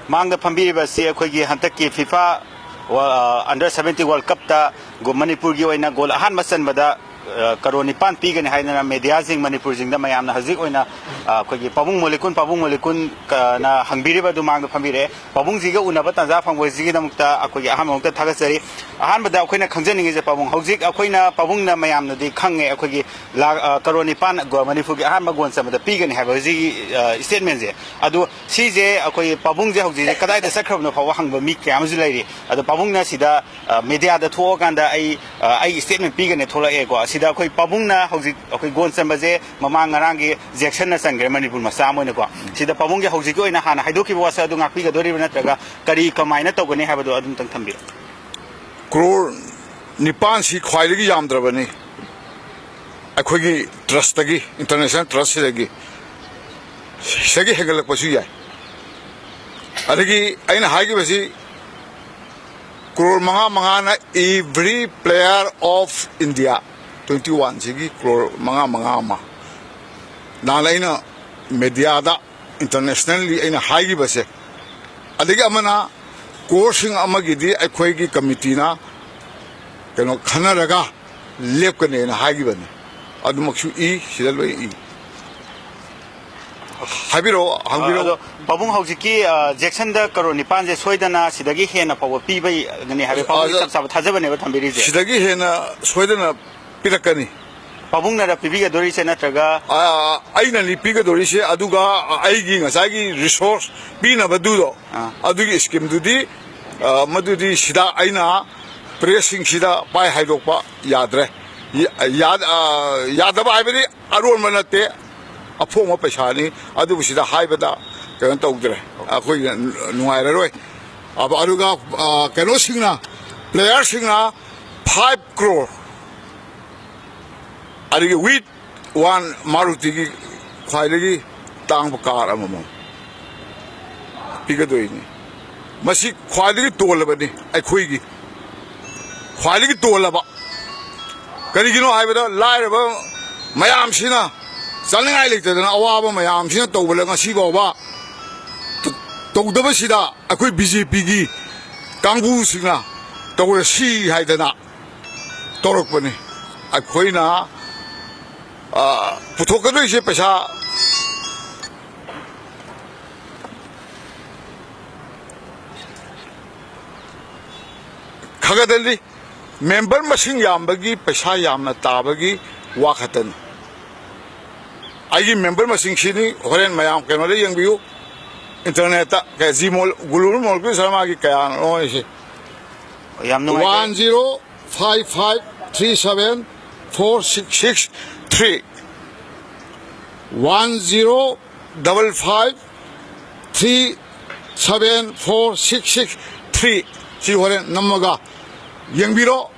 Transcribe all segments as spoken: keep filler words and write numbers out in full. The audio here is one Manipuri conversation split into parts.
ꯃꯥꯡꯗ ꯐꯝꯕꯤꯔꯤꯕ ꯑꯁꯤ ꯑꯩꯈꯣꯏꯒꯤ ꯍꯟꯗꯛꯀꯤ ꯐꯤꯐꯥ ꯋꯥ-, ꯑ, ꯑꯟꯗꯔ ꯁꯚꯦꯟꯇꯤꯟ ꯋꯥꯔꯜ ꯀꯞꯇ ꯒꯣ-, ꯃꯅꯤꯄꯨꯔꯒꯤ ꯑꯣꯏꯅ ꯒꯣꯜ ꯑꯍꯥꯟꯕ ꯆꯟꯕꯗ, ꯑ, ꯀꯔꯣꯔ ꯅꯤꯄꯥꯟ ꯄꯤꯒꯅꯤ ꯍꯥꯏꯗꯅ ꯃꯦꯗꯤꯌꯥꯁꯤꯡ, ꯃꯅꯤꯄꯨꯔꯁꯤꯡꯗ ꯃꯌꯥꯝꯅ ꯍꯧꯖꯤꯛ ꯑꯣꯏꯅ, ꯑ, ꯑꯩꯈꯣꯏꯒꯤ ꯄꯥꯕꯨꯡ ꯃꯣꯂꯤꯀꯨꯟ, ꯄꯥꯕꯨꯡ ꯃꯣꯂꯤꯀꯨꯟ, ꯑ, ꯅ ꯍꯪꯕꯤꯔꯤꯕ ꯑꯗꯨ ꯃꯥꯡꯗ ꯐꯝꯕꯤꯔꯛꯑꯦ꯫ ꯄꯥꯕꯨꯡꯁꯤꯒ ꯎꯅꯕ ꯇꯥꯟꯖꯥ ꯐꯪꯕꯁꯤꯒꯤꯗꯃꯛꯇ ꯑꯩꯈꯣꯏꯒꯤ ꯑꯍꯥꯟꯕ ꯃꯛꯇ ꯊꯥꯒꯠꯆꯔꯤ꯫ ꯑꯍꯥꯟꯕꯗ ꯑꯩꯈꯣꯏꯅ ꯈꯪꯖꯅꯤꯡꯉꯤꯁꯦ, ꯄꯥꯕꯨꯡ, ꯍꯧꯖꯤꯛ ꯑꯩꯈꯣꯏꯅ, ꯄꯥꯕꯨꯡꯅ ꯃꯌꯥꯝꯅꯗꯤ ꯈꯪꯉꯦ, ꯑꯩꯈꯣꯏꯒꯤ ꯂꯥꯛ, ꯑ, ꯀꯔꯣꯔ ꯅꯤꯄꯥꯟ ꯒꯣ-, ꯃꯅꯤꯄꯨꯔꯒꯤ ꯑꯍꯥꯟꯕ ꯒꯣꯜ ꯆꯟꯕꯗ ꯄꯤꯒꯅꯤ ꯍꯥꯏꯕ ꯍꯧꯖꯤꯛꯀꯤ, ꯑ, ꯁ꯭ꯇꯦꯠꯃꯦꯟꯁꯦ꯫ ꯑꯗꯨ ꯁꯤꯁꯦ ꯑꯩꯈꯣꯏ ꯄꯥꯕꯨꯡꯁꯦ ꯍꯧꯖꯤꯛꯁꯦ ꯀꯗꯥꯏꯗ ꯆꯠꯈ꯭ꯔꯕꯅꯣ ꯐꯥꯎꯕ ꯍꯪꯕ ꯃꯤ ꯀꯌꯥ ꯑꯃꯁꯨ ꯂꯩꯔꯤ꯫ ꯑꯗꯣ ꯄꯥꯕꯨꯡꯅ ꯁꯤꯗ, ꯑ, ꯃꯦꯗꯤꯌꯥꯗ ꯊꯣꯛꯑꯀꯥꯟꯗ ꯑꯩ, ꯑ, ꯑꯩ ꯁ꯭ꯇꯦꯠꯃꯦꯟ ꯄꯤꯒꯅꯤ ꯊꯣꯛꯂꯛꯑꯦꯀꯣ꯫ ꯁꯤꯗ ꯑꯩꯈꯣꯏ ꯄꯥꯕꯨꯡꯅ ꯍꯧꯖꯤꯛ ꯑꯩꯈꯣꯏ ꯒꯣꯜ ꯆꯟꯕꯁꯦ ꯃꯃꯥꯡ ꯉꯔꯥꯡꯒꯤ ꯖꯦꯛꯁꯟꯅ ꯆꯟꯈ꯭ꯔꯦ, ꯃꯅꯤꯄꯨꯔ ꯃꯆꯥ ꯑꯃ ꯑꯣꯏꯅꯀꯣ꯫ ꯁꯤꯗ ꯄꯥꯕꯨꯡꯒꯤ ꯍꯧꯖꯤꯛꯀꯤ ꯑꯣꯏꯅ ꯍꯥꯟꯅ ꯍꯥꯏꯗꯣꯛꯈꯤꯕ ꯋꯥꯁꯛ ꯑꯗꯨ ꯉꯥꯛꯄꯤꯒꯗꯣꯔꯤꯕ꯭ꯔꯥ, ꯅꯠꯇ꯭ꯔꯒ ꯀꯔꯤ ꯀꯃꯥꯏꯅ ꯇꯧꯒꯅꯤ ꯍꯥꯏꯕꯗꯣ ꯑꯗꯨꯝꯇꯪ ꯊꯝꯕꯤꯌꯨ꯫ ꯀ꯭ꯔꯣꯔ ꯅꯤꯄꯥꯟꯁꯤ ꯈ꯭ꯋꯥꯏꯗꯒꯤ ꯌꯥꯝꯗ꯭ꯔꯕꯅꯤ ꯑꯩꯈꯣꯏꯒꯤ ꯇ꯭ꯔꯁꯇꯒꯤ, ꯏꯟꯇꯔꯅꯦꯁꯅꯦꯜ ꯇ꯭ꯔꯁꯁꯤꯗꯒꯤ꯫ ꯁꯤꯗꯒꯤ ꯍꯦꯟꯒꯠꯂꯛꯄꯁꯨ ꯌꯥꯏ꯫ ꯑꯗꯒꯤ ꯑꯩꯅ ꯍꯥꯏꯈꯤꯕꯁꯤ, ꯀ꯭ꯔꯣꯔ ꯃꯉꯥ ꯃꯉꯥꯅ every player of India, twenty ꯋꯥꯟꯁꯤꯒꯤ ꯀ꯭ꯔꯣꯔ ꯃꯉꯥ ꯃꯉꯥ ꯑꯃ꯫ ꯅꯍꯥꯟ ꯑꯩꯅ ꯃꯦꯗꯤꯌꯥꯗ, ꯏꯟꯇꯔꯅꯦꯁꯅꯦꯜꯂꯤ ꯑꯩꯅ ꯍꯥꯏꯈꯤꯕꯁꯦ꯫ ꯑꯗꯒꯤ ꯑꯃꯅ ꯀꯣꯔꯁꯁꯤꯡ ꯑꯃꯒꯤꯗꯤ ꯑꯩꯈꯣꯏꯒꯤ ꯀꯃꯤꯇꯤꯅ ꯀꯩꯅꯣ ꯈꯟꯅꯔꯒ ꯂꯦꯞꯀꯅꯦꯅ ꯍꯥꯏꯈꯤꯕꯅꯤ꯫ ꯑꯗꯨꯃꯛꯁꯨ ꯏ, ꯁꯤꯗ ꯂꯣꯏ ꯏ꯫ ꯍꯥꯏꯕꯤꯔꯛꯑꯣ, ꯍꯪꯕꯤꯔꯛꯑꯣ꯫ ꯑꯗꯣ ꯄꯥꯕꯨꯡ, ꯍꯧꯖꯤꯛꯀꯤ, ꯑ, ꯖꯦꯛꯁꯟꯗ ꯀꯔꯣꯔ ꯅꯤꯄꯥꯟꯁꯦ ꯁꯣꯏꯗꯅ ꯁꯤꯗꯒꯤ ꯍꯦꯟꯅ ꯐꯥꯎꯕ ꯄꯤꯕ ꯌꯥꯒꯅꯤ ꯍꯥꯏꯕ ꯄꯥꯕꯨꯡꯒꯤ ꯑ, ꯆꯞ ꯆꯥꯕ ꯊꯥꯖꯕꯅꯦꯕ ꯊꯝꯕꯤꯔꯤꯁꯦ꯫ ꯁꯤꯗꯒꯤ ꯍꯦꯟꯅ ꯁꯣꯏꯗꯅ ꯄꯤꯔꯛꯀꯅꯤ꯫ ꯄꯥꯕꯨꯡꯅꯔ ꯄꯤꯕꯤꯒꯗꯣꯔꯤꯁꯦ, ꯅꯠꯇ꯭ꯔꯒ? ꯑ, ꯑꯩꯅꯅꯤ ꯄꯤꯒꯗꯣꯔꯤꯁꯦ, ꯑꯗꯨꯒ ꯑꯩꯒꯤ ꯉꯁꯥꯏꯒꯤ ꯔꯤꯁꯣꯔꯁ ꯄꯤꯅꯕꯗꯨꯗꯣ, ꯑꯥ꯫ ꯑꯗꯨꯒꯤ ꯁ꯭ꯀꯤꯝꯗꯨꯗꯤ, ꯑ, ꯃꯗꯨꯗꯤ ꯁꯤꯗ ꯑꯩꯅ ꯄ꯭ꯔꯦꯁꯁꯤꯡꯁꯤꯗ ꯄꯥꯏ ꯍꯥꯏꯗꯣꯛꯄ ꯌꯥꯗ꯭ꯔꯦ꯫ ꯌꯥ-, ꯌꯥ-, ꯑ, ꯌꯥꯗꯕ ꯍꯥꯏꯕꯗꯤ ꯑꯔꯣꯟꯕ ꯅꯠꯇꯦ, ꯑꯐꯣꯡꯕ ꯄꯩꯁꯥꯅꯤ꯫ ꯑꯗꯨꯕꯨ ꯁꯤꯗ ꯍꯥꯏꯕꯗ ꯀꯩꯅꯣ ꯇꯧꯗ꯭ꯔꯦ, ꯑꯩꯈꯣꯏ ꯅꯨꯡꯉꯥꯏꯔꯔꯣꯏ꯫ ꯑꯕ-, ꯑꯗꯨꯒ, ꯑ, ꯀꯩꯅꯣꯁꯤꯡꯅ, ꯄ꯭ꯂꯦꯌꯔꯁꯤꯡꯅ five crore, ꯑꯗꯒꯤ with one ꯃꯥꯔꯨꯇꯤꯒꯤ ꯈ꯭ꯋꯥꯏꯗꯒꯤ ꯇꯥꯡꯕ ꯀꯥꯔ ꯑꯃꯃꯝ ꯄꯤꯒꯗꯣꯏꯅꯤ꯫ ꯃꯁꯤ ꯈ꯭ꯋꯥꯏꯗꯒꯤ ꯇꯣꯜꯂꯕꯅꯤ ꯑꯩꯈꯣꯏꯒꯤ, ꯈ꯭ꯋꯥꯏꯗꯒꯤ ꯇꯣꯜꯂꯕ꯫ ꯀꯔꯤꯒꯤꯅꯣ ꯍꯥꯏꯕꯗ, ꯂꯥꯏꯔꯕ ꯃꯌꯥꯝꯁꯤꯅ ꯆꯥꯅꯤꯡꯉꯥꯏ ꯂꯩꯇꯗꯅ ꯑꯋꯥꯕ ꯃꯌꯥꯝꯁꯤꯅ ꯇꯧꯕꯗ ꯉꯁꯤ ꯐꯥꯎꯕ ꯇꯧꯗꯕꯁꯤꯗ ꯑꯩꯈꯣꯏ ꯕꯤ ꯖꯦ ꯄꯤꯒꯤ ꯀꯥꯡꯕꯨꯁꯤꯡꯅ ꯇꯧꯔꯁꯤ ꯍꯥꯏꯗꯅ ꯇꯧꯔꯛꯄꯅꯤ꯫ ꯑꯩꯈꯣꯏꯅ, ꯑ, ꯄꯨꯊꯣꯛꯀꯗꯣꯏꯁꯦ ꯄꯩꯁꯥ ꯈꯒꯗꯜꯂꯤ꯫ ꯃꯦꯝꯕꯔ ꯃꯁꯤꯡ ꯌꯥꯝꯕꯒꯤ ꯄꯩꯁꯥ ꯌꯥꯝꯅ ꯇꯥꯕꯒꯤ ꯋꯥ ꯈꯛꯇꯅꯤ꯫ ꯑꯩꯒꯤ ꯃꯦꯝꯕꯔ ꯃꯁꯤꯡꯁꯤꯅꯤ, ꯍꯣꯔꯦꯟ ꯃꯌꯥꯝ ꯀꯩꯅꯣꯗ ꯌꯦꯡꯕꯤꯌꯨ, ꯏꯟꯇꯔꯅꯦꯠꯇ꯫ ꯀ-, ꯖꯤ ꯃꯣꯜ-, ꯒꯨꯂꯨ ꯃꯣꯜꯀꯨ ꯁꯔꯃꯥꯒꯤ ꯀꯌꯥꯅꯣ ꯍꯥꯏꯁꯦ? ꯌꯥꯝ ꯅꯨꯡꯉꯥꯏꯖꯔꯦ꯫ One zero five five three seven four six six three, one zero double five three seven four six six three꯫ ꯁꯤ ꯍꯣꯔꯦꯟ ꯅꯝꯃꯒ ꯌꯦꯡꯕꯤꯔꯣ,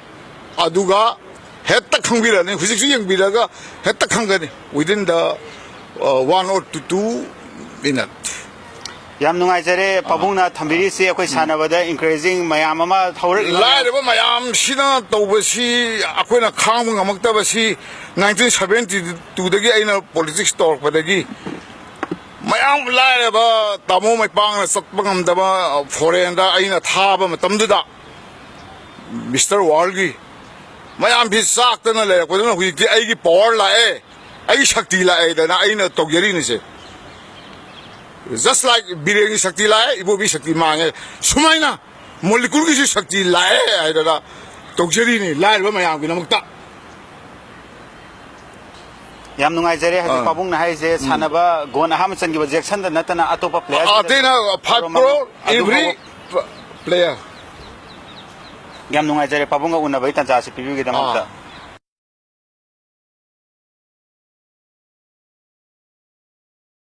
ꯑꯗꯨꯒ ꯍꯦꯛꯇ ꯈꯪꯕꯤꯔꯅꯤ꯫ ꯍꯧꯖꯤꯛꯁꯨ ꯌꯦꯡꯕꯤꯔꯒ ꯍꯦꯛꯇ ꯈꯪꯒꯅꯤ, within the, uh, one or two, two minute꯫ ꯌꯥꯝ ꯅꯨꯡꯉꯥꯏꯖꯔꯦ ꯄꯥꯕꯨꯡꯅ ꯊꯝꯕꯤꯔꯤꯁꯤ, ꯑꯩꯈꯣꯏ ꯁꯥꯟꯅꯕꯗ encouraging ꯃꯌꯥꯝ ꯑꯃ ꯍꯧꯔꯛꯂꯤꯕ ꯂꯥꯏꯔꯕ ꯃꯌꯥꯝꯁꯤꯅ ꯇꯧꯕꯁꯤ ꯑꯩꯈꯣꯏꯅ ꯈꯥꯡꯕ ꯉꯝꯃꯛꯇꯕꯁꯤ, nineteen seventy two ꯗꯒꯤ ꯑꯩꯅ politics ꯇꯧꯔꯛꯄꯗꯒꯤ ꯃꯌꯥꯝ ꯂꯥꯏꯔꯕ ꯇꯥꯃꯣ ꯃꯩꯄꯥꯡꯅ ꯆꯠꯄ ꯉꯝꯗꯕ foreign ꯗ ꯑꯩꯅ ꯊꯥꯕ ꯃꯇꯝꯗꯨꯗ Mister World ꯒꯤ ꯃꯌꯥꯝꯁꯤ ꯆꯥꯛꯇꯅ ꯂꯩꯔꯛꯄꯗꯨꯅ ꯍꯧꯖꯤꯛꯇꯤ ꯑꯩꯒꯤ power ꯂꯥꯛꯑꯦ, ꯑꯩꯒꯤ ꯁꯛꯇꯤ ꯂꯥꯛꯑꯦꯗꯅ ꯑꯩꯅ ꯇꯧꯖꯔꯤꯅꯤꯁꯦ꯫ Just like ꯕꯤꯔꯦꯟꯒꯤ ꯁꯛꯇꯤ ꯂꯥꯛꯑꯦ, ꯏꯕꯣꯕꯤ ꯁꯛꯇꯤ ꯃꯥꯡꯉꯦ, ꯁꯨꯃꯥꯏꯅ ꯃꯣꯂꯤꯀꯨꯜꯒꯤꯁꯨ ꯁꯛꯇꯤ ꯂꯥꯛꯑꯦ ꯍꯥꯏꯗꯅ ꯇꯧꯖꯔꯤꯅꯤ ꯂꯥꯏꯔꯕ ꯃꯌꯥꯝꯒꯤꯗꯃꯛꯇ꯫ ꯌꯥꯝ ꯅꯨꯡꯉꯥꯏꯖꯔꯦ꯫ ꯍꯧꯖꯤꯛ ꯑꯥ꯫ ꯄꯥꯕꯨꯡꯅ ꯍꯥꯏꯁꯦ, ꯎꯝ꯫ ꯁꯥꯟꯅꯕ ꯒꯣꯜ ꯑꯍꯥꯟꯕ ꯆꯟꯈꯤꯕ ꯖꯦꯛꯁꯟꯗ ꯅꯠꯇꯅ ꯑꯇꯣꯞꯄ player ꯑꯇꯩꯅ five crore ꯑꯗꯨ every ꯐꯥꯎꯕ player꯫ ꯌꯥꯝ ꯅꯨꯡꯉꯥꯏꯖꯔꯦ ꯄꯥꯕꯨꯡꯒ ꯎꯅꯕꯒꯤ ꯇꯥꯟꯖꯥ ꯑꯁꯤ ꯄꯤꯕꯤꯕꯒꯤꯗꯃꯛꯇ꯫ ꯑꯥ꯫